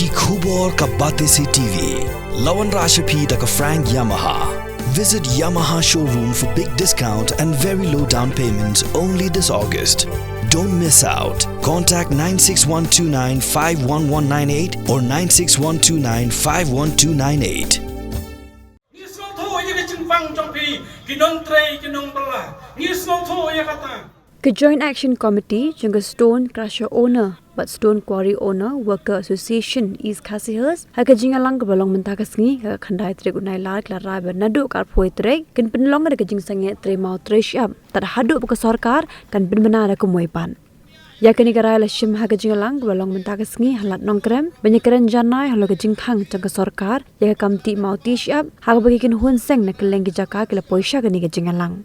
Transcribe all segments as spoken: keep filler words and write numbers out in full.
Ki khubor ka Batesi T V. La wanrah sha phi da ka Frank Yamaha. Visit Yamaha showroom for big discount and very low down payments only this August. Don't miss out. Contact nine six one two nine five one one nine eight or nine six one two nine five one two nine eight. Ngi sngewthuh ïa ka jingpang jong phi, ki nongtrei, ki nongbylla. Ngi sngewthuh ïa kata. Ka Joint Action Committee jong ka Stone Crusher Owner bad Stone Quarry Owner Worker Association East Khasi Hills ha ka jingïalang kaba long mynta ka sngi, ka khyndai tarik u Nailar, ka la rai ba naduh ka arphew tarik kin pynlong da ka jingsangeh trei maw trei shyiap tad haduh ba ka sorkar kan pynbna da ka muipan. Ïa kane ka rai la shim ha ka jingïalang kaba long mynta ka sngi ha Lad Nongkrem ban ïakren janai halor ka jingkhang jong ka sorkar ïa ka kam tih maw tih shyiap, ha kaba ki kynhun seng na kylleng ki jaka ki la poi sha kane ka jingïalang.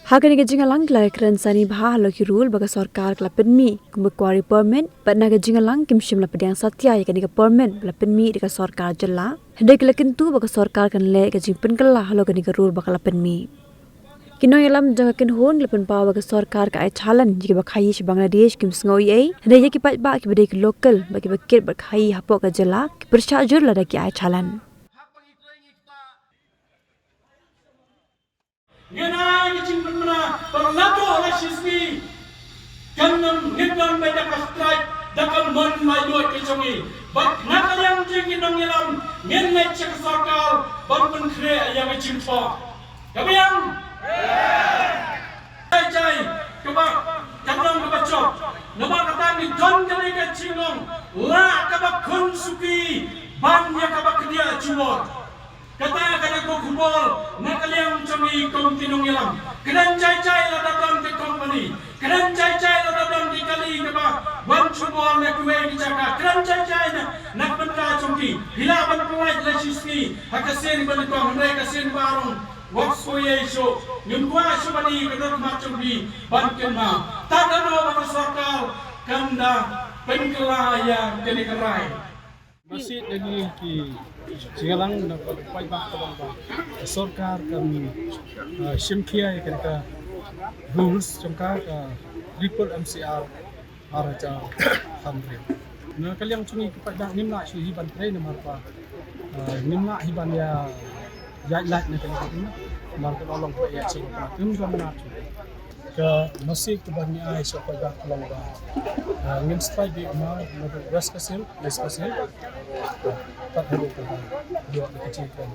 Ha kane ka jingïalang ki la kren sani bha halor ki rule ba ka sorkar ka la pynmih kum ka quarry permit, bad na ka jingïalang kim shym la pdiang satia ïa kane ka permit ba la pynmih da ka sorkar jylla. Hynrei ki la kyntu ba ka sorkar kan leh ka jingpynkylla halor kane ka rule ba ka la pynmih. Ki nongïalam jong ka kynhun ki la pynpaw ba ka sorkar ka ai challan ïa kiba khaii sha Bangladesh kim sngew ei ei, hynrei ïa ki paidbah kiba dei ki local bad kiba kit bad khaii hapoh ka jylla ki pyrshah jur lada ki ai challan. Ngin ai ka jingpynbna ba naduh la shisngi kan nym ngin don beit da ka strike, da ka mon laitluid ka jong ngi. Bad na ka liang jong ngi nongïalam ngin leit sha ka sorkar ban pynkhreh ïa ka jingthoh. Ka biang. Jai jai kaba, ka long kaba jop. Namar kata ngi don kane ka jinglong la kaba khun suki ban ïa kaba khyndiat jubor. Kata ka dei ka khubor na ka liang jong ngi kum ki nongïalam. Kren jai jai lada don ki company, kren jai jai lada don ki kali kaba wan jubor na kiwei ki jaka, kren jai jai na, na ka bynta jong ki. Phi lah ban pynlait la shisngi ha ka sien ba nyngkong, hynrei ka sien ba rong wat sngewsih shuh. Ngim kwah shuh ban i ka dohnud jong phi ban kynmaw. Tad haduh ba ka sorkar kan da pynkylla ïa kane ka rai. Masi da ngi ki jingïalang na ka paidbah ka long ba ka sorkar kan, eh, shim khia ïa kane ka rules jong ka, ka Triple M C R ar hajar khathynriew. Na ka liang jong ngi ki paidbah ngim lah shuh hi ban trei namar ba, eh, ngim lah hi ban ïa ïaid lait na kane ka ding namar ka long ba ïa shuh ba ngim don na shuh. Ka masi kaba ngi ai sha paidbah ka long ba, ah, ngin strike beit maw naduh West Khasi Hills, East Khasi Hills. Pat haduh kaba ïoh da ka jingkren.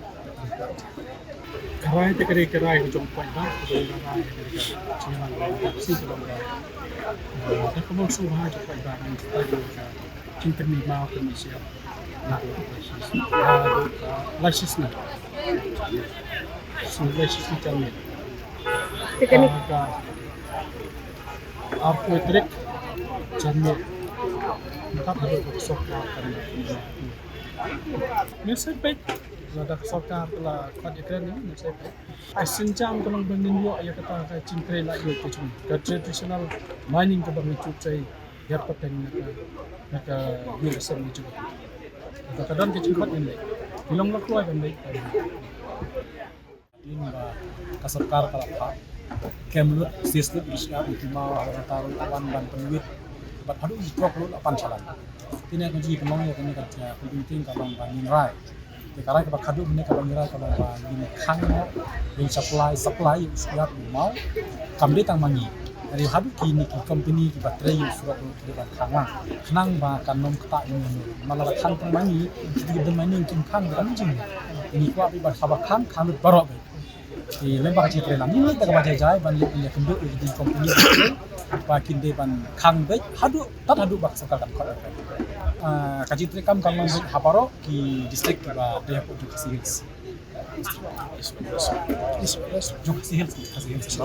Ka rai te ka dei ka rai ka jong paidbah, ka dei ka rai ka dei ka jingmang ka si ka long ba, ah, da ka mong sngewbha jong paidbah ngan strike beit ka jingpynmih maw pynmih shyiap. Naduh la shisngi. Naduh la shisngi. Shisngi la shisngi janmiet. Te kane ka arphew tarik janmiet. Mynta ka dei ka sorkar kan. Ngin sait beit. Lada ka sorkar ka la khot ïakren, ngin sait beit. Ka sienjam ka long ba ngin ïoh ïa kata ka jingtrei laitluid ka jong ngi. Ka traditional mining kaba ngi ju trei ïa pateng na ka, na ka ïing ka sem ngi ju. Kata ka don ka jingkhot ngin leit. Ngi long la kloi ban leit. Ïa ba ka sorkar ka la phah kem lut, sis lut, ris ap, ïa ki maw, ïa ka taru, wan ban pynwit. Bad haduh ïa ki trok lut, la pan shalan. Te ne ka jingpynlong ïa kane ka, ka pynbynting ka long ba ngin rai. Te ka rai kaba khadduh mynne kaba ngi rai kaba ba ngin khang noh, ngin supply, supply ïa u shyiap u maw. Kam dei tang ma ngi. Hynrei haduh kine ki company kiba trei ïa u surok ruh ki dei ban khang lang. Khnang ba kan ym ktah ïa ngi. Ma lada khang tang ma ngi, kito ki don ma ngi kim khang, kam jing. Ngi kwah beit ba haba khang, khang lut baroh beit. Te lem bad ka jingtrei lang. Ngi leit da kaba jai jai ban leit ban ïakynduh ïa ki company. Ba kin dei ban khang beit haduh, tad haduh ba ka sorkar kan khot. Ah, ka jingtrei kam kan long beit ha baroh ki district kiba dei hapoh Jong Khasi Hills. Jong Khasi Hills, Khasi Hills.